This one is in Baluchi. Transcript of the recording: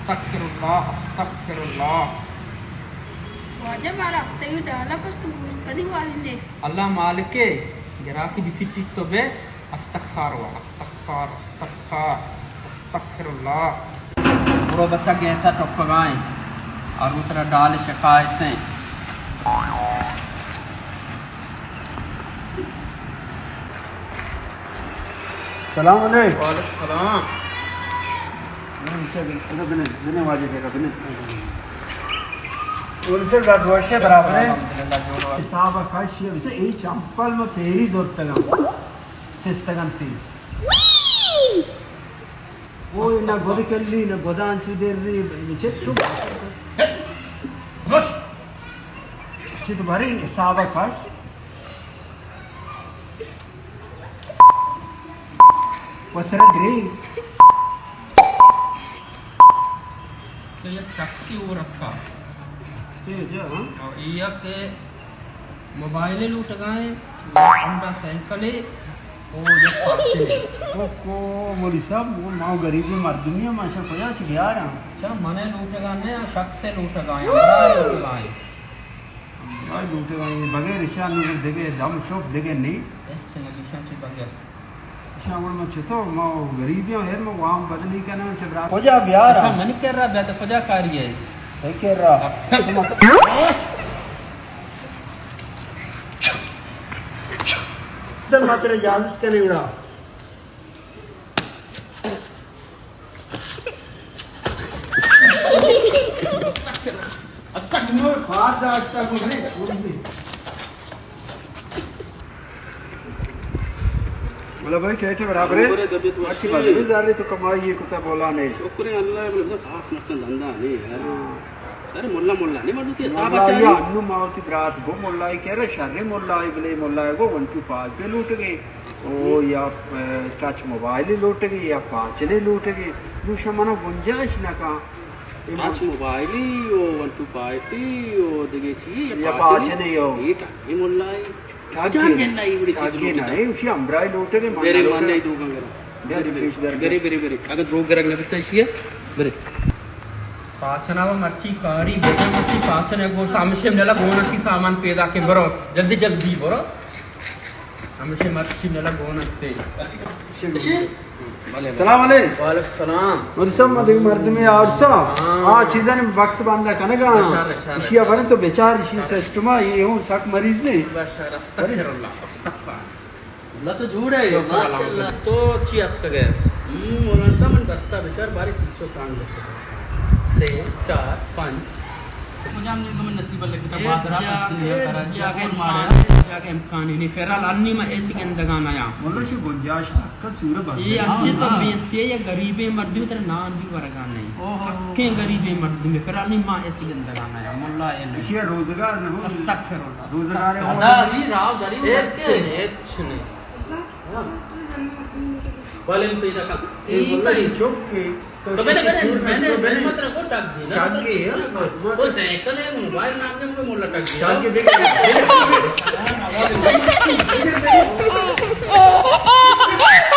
استغفر اللہ، استغفر اللہ۔ واجہ مارا ہفتگی ڈالا کش تو گوشت کدی والی نے۔ اللہ مالکے، گراکی بسیٹی تو بے۔ استغفار و استغفار، استغفار، استغفر اللہ۔ برو بچا گیٹا ٹپگائیں اور اترا ڈال شکایتیں۔ سلام علیکم۔ وعلیکم السلام۔ بنے، بنے واجہ دیگا، بنے۔ اور سے رات وشے برابر ہے۔ الحمدللہ، جوڑ وال۔ حساب کش یہ، اے چمپل میں پیری زورتگا۔ سستگنتی۔ او نہ گد کلی، نہ گدان چو دری، چت شو۔ چت بری حساب کش۔ و سر گری۔ تو یک شخصی او رکھا۔ سے جا، ہاں؟ اور یہ کہ موبائل لوٹگائیں، ہونڈا سائیکل او یک پاکے۔ او کو مولی صاحب، وہ ماں غریبی مردمی ہے، ماشا کجا چی بیارا۔ چا منے لوٹگا نے، شخص لوٹگائیں، ہمراہ لوٹگائیں۔ ہمراہ لوٹگائیں، بغیر اشان دگے دم چوک دگے نہیں۔ اچھا، نبیشان چی بغیر۔ اشاں وڑ من چتو، ما غریبی ہوں، ہر من وام بدلی کناں، چہ برات۔ کجا بیار؟ اشاں منی کرا بیا تو کجا کاری ہے؟ تئی کرا۔ چل، ما ترا اجازت کنے گڑا۔ ملا بھائی، ٹیٹے برابر ہے؟ برابر ہے، طبیعت وش اچھی بات ہے۔ ہے۔ زاری تو کمائی یہ کتا بولا نہیں۔ شکر ہے اللہ، بولے خاص مرچاں دھندا نہیں یار۔ ہاں۔ ارے ملا، ملا نہیں، مردم سی حساب ملا اچھا یہ نہیں۔ انو ماوتی برات گو ملا ہی کہہ رہے، شر ملا ہی بلے ملا ہی گو ون ٹو فائیو پہ لوٹ گئے۔ او یا، اے، ٹچ موبائل لوٹ گئے یا پاچنے لوٹ گئے۔ نو شمنا گنجائش نہ کہاں۔ ٹچ موبائل ہی، او ون ٹو فائیو ہی، او دگے چیز، یا یا پاچنے۔ پاچنے ہو۔ یہ ٹچ ملا ہے۔ ٹاکی جان جن نہ، ایوڑی چیز ٹاکی لوٹتا۔ نہ، اے اسی ہمراہ لوٹے نے، برے، مانا من لوٹے۔ نہیں دوگاں گرا۔ برے، برے، برے، برے، برے، برے۔ اگر دروگ گرگ نہ بیتا ایشی ہے، برے۔ پاچنا و مرچی کاری، بیٹا مرچی پاچنے گوشت، ہمشے نلا گونکی سامان پیدا کے برو، جلدی، جلدی برو۔ ہمشے مرچی نلا گونکتے۔ بلے، بلے۔ سلام علیکم۔ وعلیکم السلام۔ مودی صاحب، ما دیگه مردمی آورتا۔ ہاں۔ آ چیزانی بکس بندا کنگا۔ اشار، اشار، اشی اشار۔ برن تو بچار، اشی سسٹم ء، یہ ہوں سک مریض نے۔ بس، استغفر اللہ، استغفر اللہ۔ اللہ تو جوڑ ہے، شکر ماشاءاللہ۔ الحمدللہ۔ تو چی اتکگ ئے؟ ہم، مولانا صاحب، من دستا بچار، باری پچو سانگ لکھتا۔ سے، چار، پنچ۔ مجام نے تو من نصیب لکھتا، ایک بادرا جا پسی کے، لکھتا، جا کے اور امکان مارا۔ ہے، جا کے امکان ہی نہیں۔ فی الحال انی ما ایچ گندگا نیا۔ مولا شی گنجائش نہ، کا سورہ بندے۔ یہ اچھی تو ہاں۔ بیتی ہے، یہ غریبیں مردم ترے نان بھی ورگا نہیں۔ اوہو۔ سکیں غریبیں مردم، فی الحال نی ما ایچ گندگا نیا۔ مولا اے نہیں۔ اسی روزگار نہ ہو۔ استغفر اللہ۔ روزگار ہو۔ ادا علی راو داری ایچ نہیں، ایچ نہیں۔ ولے پیدا کن۔ اے واللہ چک کے تو تو بلے، بلے، بلے، بلے۔ میں ترا کو ٹک دی نا۔ ٹک گئی ہے۔ وہ سائیکل ہے، موبائل نام دے، مجھے مولا ٹک دی۔ ٹک گئی، دیکھ۔ دیکھ، دیکھ۔